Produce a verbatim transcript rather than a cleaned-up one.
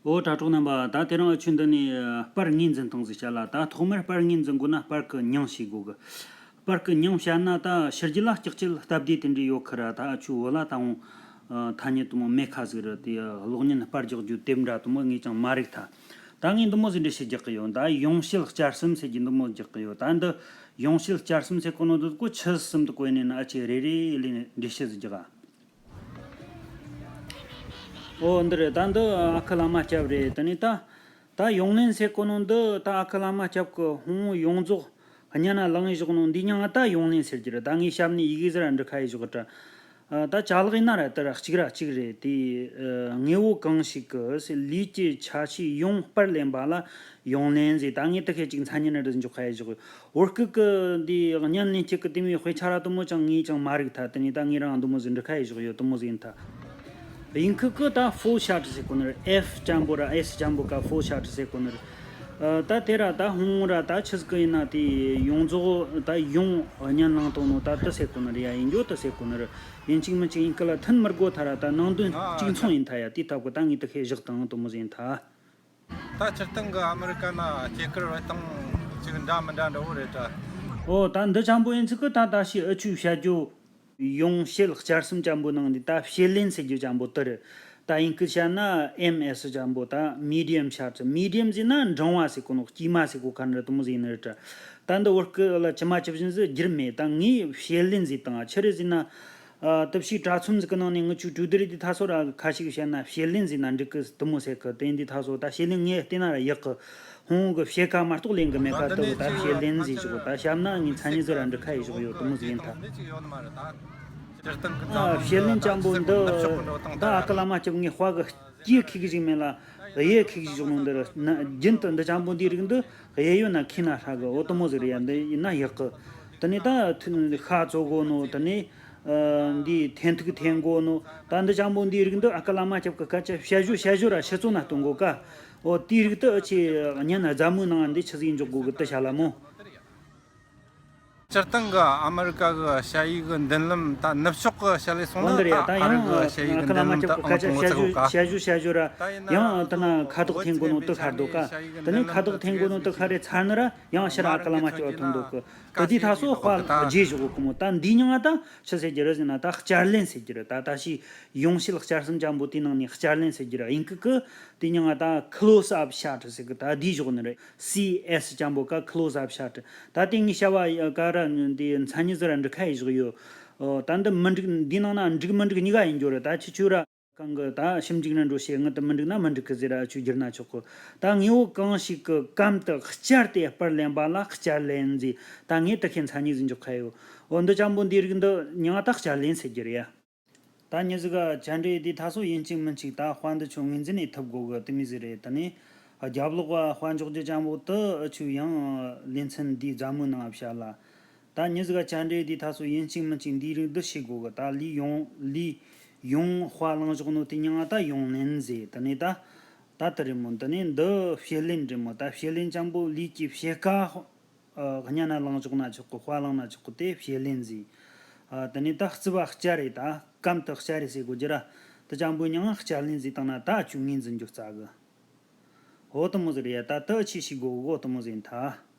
ཨོ་དྲ་གྲོགས་རྣམ་པ། ད་དེ་རིང་ཨ་ཆུ་འདི་ནས་ཨ་པར་ངོས་འཛིན་སྟངས་ཟིག་བཤད་ལ། ད་ཐོག་མར་པར་ངོས་འཛིན་དགོས་ན་པར་གི་མྱིང་ཤེས་དགོས་གི། པར་གི་མྱིང་བཤད་ན་ད་ཕྱི་རྒྱལ་ལ་སྐྱག་ཅིག་སྟབས་བདེ་དེ་འདྲ་ཡོད་ཁི་ར། ད་ཨ་ཆུ་བོད་ལ་ད་འོང་ཐ་སྙད་དུ་མོ་མེད་ཁ་ཟིག་ར། དེ་གློག་བརྙན་པར་རྒྱག་རྒྱུ་དེབ་འདྲ་དུ་མོ་ངས་ཅང་མ་རིག་ཐལ། ད་ངས་འདི་མོ་ཟིག་འགྲེལ་བཤད་རྒྱག་གི་ཡོད། ད་ཡོངས་བཤད་བསྐྱར་གསུམ་ཟེར་གྱི་འདི་མོ་རྒྱག་གི་ཡོད། ད་འདི་ཡོངས་བཤད་བསྐྱར་གསུམ་ཟེར་གོ་ནོ་འདི་གོ་ཆི་ཟིག་གསུམ་དུ་གོ་ནས་ན་ཨ་ཆེ་རེ་རེ་ལས་འགྲེལ་བཤད་ཟིག་རྒྱག་ཨ། ཨོ་འདི་རེད། ད་འདི་ཨ་ཁུ་བླ་མ་སྐྱབས་རེད། དེ་ནས་ད་ད་ཡོངས་ལེན་ཟེར་གོ་ནོ་འདི་ད་ཨ་ཁུ་བླ་མ་སྐྱབས་ཀྱི་ཧོང་ཡོངས་རྫོགས་གཉའ་ན་ལངས་བཞག་ནོ་འདི་མྱིང་ང་ད་ཡོངས་ལེན་ཟེར་གྱི་རེད། ད་ངས་ཞབས་ནས་ཡི་གེ་ཟེར་ར་འབྲི་ཁ་ཡི་བཞག་དྲ། ད་ཅ་ལག་ཡིན་ན་ར་དེ་ར་གཅིག་ར་གཅིག་རེད། དེ་དངོས་པོ་གང་ཞིག་གི་ལུས་ཀྱི་ཆ་ཤས་ཡོངས་པར་ལེན་པ་ལ་ཡོངས་ལེན་ཟེར། ད་ངས་དེ་ཁའི་གཅིག་མཚན་ཉིད་ནི་རེ་འཇོག་ཁ་ཡི་བཞག་ཡོད། བོད་སྐད་ཀྱི་འདི་བརྙན་ལེན་སྤྱད་ཀྱི་དེ་མོའི་དཔེ་ཆ་ར་དུ་མོ་ཅང་ངས་ཅང་མ་རིག་ཐལ། དེ་ནས་ད་ངས་རང་དུ་མོ་ཟིག་འབྲི་ཁ་ཡི་བཞག་ཡོད། དུ་མོ་ཟིག་ཡིན་ཐལ། དབྱིན་ཁུག་གི་ད་ཕོ་ཤ་ཊི་ཟེར་གོ་ནི་རེད། ཨེཕ་ཅན་པོ་ར་ཨེས་ཅན་པོ་ཀ་ཕོ་ཤ་ཊི་ཟེར་གོ་ནི་རེད། ད་དེ་ར་ད་ཧོང་ར་ད་ཆི་ཟིག་ཡིན་ན་དེ་ཡོངས་རྫོགས་ད་ཡོངས་བརྙན་བླངས་བཏང་ནོ་ད་དུ་ཟེར་གོ་ནི་རེད། ཡ་ཡིན་རྒྱུ་དུ་ཟེར་གོ་ནི་རེད། ཡིན་གཅིག་མིན་གཅིག་ཡིན་ཀི་ལ་མཐུན་མི་དགོས་ཐ་ར། ད་ནང་དོན་གཅིག་མཚུངས་ཡིན་ཐ་ཡ། དེའི་ཐབས་གི་ད་ངས་དུ་ཁས་བཞག་དང་དུ་མོ་ཟིག་ཡིན་ཐ། ད་སྤྱིར་བཏང་གི་ཨ་མི་རི་ཀ་ན་སྐྱེས་སྐར་བ་དང་ཅིག་འདྲ་མི་འདྲ་འདྲ་བོ་རེད་དྲ། ཨོ་ད་འདི་ཅན་པོ་ཡིན་ཚིག་གི་ད་ད་ཤི་ཨུ་ཆུ་བཤད་རྒྱུ། ཡོངས་བཤད་བསྐྱར་གསུམ་ཅན་པོ་ནང་འདི་ད་བཤད་ལེན་ཟེར་རྒྱུ་ཅན་པོ་དེ་རེད། ད་དབྱིན་སྐད་བཤད་ན་ཨེམ་ཨེས་ཅན་པོ། ད་མི་ཌི་ཡམ་ཤ་ཊི། མི་ཌི་ཡམ་ཟེར་ན་འབྲིང་བ་ཟེར་གོ་ནོ། དཀྱུས་མ་ཟེར་གོ་ཁ་ནི་རེད། དུ་མོ་ཟིག་ཡིན་ནི་རེད་དྲ། ད་འདི་བོད་སྐད་ལ་ཇི་མ་ཇི་བཞིན་ཟིག་བསྒྱུར་མེད། ད་ངས་བཤད་ལེན་ཟེར་དང་ཆི་རེད་ཟེར་ན། ཨ་སྟབས་ཤིག་དྲ་ཚོམས་ཟིག་གི་ནང་ནས་ངི་ཆུ་གྲོས་བསྡུར་འདི་ཐ་སོ་ར་ཁ་ཞིག་བཤད་ན་བཤད་ལེན་ཟེར་ན་འགྲིག་གི་དུ་མོ་ཟེར་གི། དེ་འདི་ཐ་སོ་ད་བཤད་ལེན་ངས་བལྟས་ན་ར་ཡག་གི། ཧོང་གི་བཤད་ཁ་མ་གཏོགས་ལེན་གི་མེད་ཁ་དུ་གི་ད་བཤད་ལེན་ཟེར་ཞོག། ད་ཞབས་ན་ངས་མཚན་ཉིད་ཟིག་ར་འབྲི་ཁ་ཡི་ཞོག་ཡོད། དུ་མོ་ཟིག་ཡིན་ཐ། ཨ་བཤད་ལེན་ཅན་པོ་འདི་ད་ཨ་ཁུ་བླ་མ་སྐྱབས་ངས་དཔའ་གི་སྐྱེ་ཁེ་གི་ཞིག་མེད་ལ། གཡས་ཁེ་གི་ཞོག་ནོ་འདི་ར་ན་རྒྱུན་དུ་འདི་ཅན་པོ་འདིའི་རིགས་འདི་གཡས་གཡོན་ན་ཁེ་ན་ཧྲ་གི། འོ་དུ་མོ་ཟིག་ར་ཡ། འདི་ཡིན་ན་ཡག་གི། དེ་ནས་ད་ཐུན་ཤ་བཙོ་གོ་ནོ། དེ་ནས་ཨ་འདི་འཐེན་ཐུག་འཐེན་གོ་ནོ། ད་འདི་ཅན་པོ་འདིའི་རིགས་འདི་ཨ་ཁུ་བླ་མ་སྐྱབས་ཀྱི་སྐད་ཆ་བཤད་ཞོ་བཤད་ཞོ་ར་ཕྱི་ཚོ་ན་སྟོན་གོ་ཀ། འོ་དེའི་རིགས་དུ་ཨ་ཆེ་བརྙན་རྫ་མོའི་ནང་འདི་ཆི་ཟིག་འཇོག་དགོས་གི་དུ་བྱ་ལ་མོ། སྤྱིར་བཏང་གི་ཨ་མི་རི་ཀ་གི་ཞ་ཡི་གི་མདུན་ལམ་ད་ནུབ་ཕྱོགས་གི་བཤད་ལས་སོང་འོན་ན་ཏེ་རེད། ད་ད་ཡང་ཨ་ཁུ་བླ་མ་སྐྱབས་ཀྱི་སྐད་ཆ་བཤད་ཞོ་བཤད་ཞོ་བཤད་ཞོ་ར། ཡང་ད་ན་ཁ་དོག་འཐེན་གོ་ནོ་དུ་ཁར་འདུག་ཀ། དེ་ནས་ཁ་དོག་འཐེན་གོ་ནོ་དུ་ཁར་རེ་ཚར་ནི་ར། ཡང་ཕྱིར་ཨ་ཁུ་བླ་མ་སྐྱབས་ཐོན་འདུག་གི། ད་དེ་ཐ་སོ་དཔའ་རྗེས་ཞུགས་གོ་མོ། ད་འདི་མྱིང་ང་ད་ཆི་ཟེར་རྒྱུ་རེད་ཟེར་ན། ད་བསྐྱར་ལེན་ཟེར་རྒྱུ་རེད། ད་ད་ཤི་ཡོངས་བཤད་བསྐྱར་གསུམ་ཅན་པོ་དེ་ནང་ནས་བསྐྱར་ལེན་ཟེར་རྒྱུ་རེད། དབྱིན་སྐད་གི་དེ་མྱིང་ང་ད་ཁི་ལོ་སི་ཨབ་ཤ་ཊི་ཟེར་གི། ད་འདི་ཞོག་ནི་རེད། སི་ཨེས་ཅན་པོ་ཀ་ཁི་ལོ་སི་ཨབ་ཤ་ཊི། ད་དེ་ངའི་བྱ་བ་ཀ་ར་འདི་མཚན་ཉིད་ཟིག་ར་འབྲི་ཁ་ཡི་བཞག་ཡོད། ཨོ་ད་འདི་མི་འགྲིག། འདི་ནང་ན་འགྲིག་མི་འགྲིག་གཉིས་ཀ་ཡིན་རྒྱུ་རེད། ད་ཁྱེད་ཆོས་ར་གང་གི་ད་ཞིབ་འཇུག་ན་འགྲོ་བྱེད། ངི་དུ་མི་འགྲིག་ན་མི་འགྲིག་གི་ཟེར་ར་ཆོས་བསྒྱུར་ན་ཆོག་གི། ད་དངོས་པོ་གང་ཞིག་གི་གམ་དུ་བསྐྱར་ཏེ་པར་ལེན་པ་ལ་བསྐྱར་ལེན་ཟེར། ད་ངས་དུ་ཁའི་མཚན་ཉིད་ཟིག་འཇོག་ཁ་ཡོད། ཨོ་འདི་ཅན་པོ་འདིའི་རིགས་འདི་མྱིང་ང་ད་བསྐྱར་ལེན་ཟེར་རྒྱུ་རེད་ཡ། ད་མྱི་ཟིག་ག་བཅར་འདྲི་དེ་ཐ་སོ་ཡིན་གཅིག་མིན་གཅིག་ད་དཔའ་འདི་ཆོ་ངོས་འཛིན་ནས་ཐུབ་དགོ་གི་དེ་མི་ཟིག་རེད། དེ་ནས་རྒྱབ་ལོག་ག་དཔའ་འཇོག་རྒྱུ་ཅན་པོ་དུ་ཨུ་ཆུ་ཡང་ལེ་ཚན་འདིའི་རྫ་མོའི་ནང་བཤད་ལ། ད་མྱི་ཟིག་ག་བཅར་འདྲི་དེ་ཐ་སོ་ཡིན་གཅིག་མིན་གཅིག་འདིའི་རིགས་འདི་ཤེས་དགོ་གི། ད་ལུས་ཡོངས་ལུས་ཡོངས་དཔའ་བླངས་བཞག་ནོ་དེ་མྱིང་ང་ད་ཡོངས་ལེན་ཟེར། དེ་ནས་ད་ད་དུ་རེད་མོ། དེ་ནས་འདི་བཤད་ལེན་རེད་མོ། ད་བཤད་ལེན་ཅན་པོ་ལུས་ཀྱི་བཤད་ཁ། ཨ་གཉའ་ན་ལངས་ཆོག་ན་ཆོག་གི། དཔའ་བླངས་ན་ཆོག་གི། དེ་བཤད་ལེན་ཟེར། ཨ་དེ་ནས་ད་རྩི་བ་བསྐྱར་རེ། ད་གམ་དུ་བསྐྱར་རེ་ཟེར་དགོ་རྒྱུ་ར། དུ་ཅན་པོའི་མྱིང་ང་བསྐྱར་ལེན་ཟེར་བཏང་ན་ད་ཆུ་ངོས་འཛིན་རྒྱུ་རྩ་གི། འོ་དུ་མོ་ཟིག་རེད་ཡ། ད་དུ་ཆི་ཞིག་དགོ་གི། འོ་དུ་མོ་ཟིག་ཡིན་ཐ།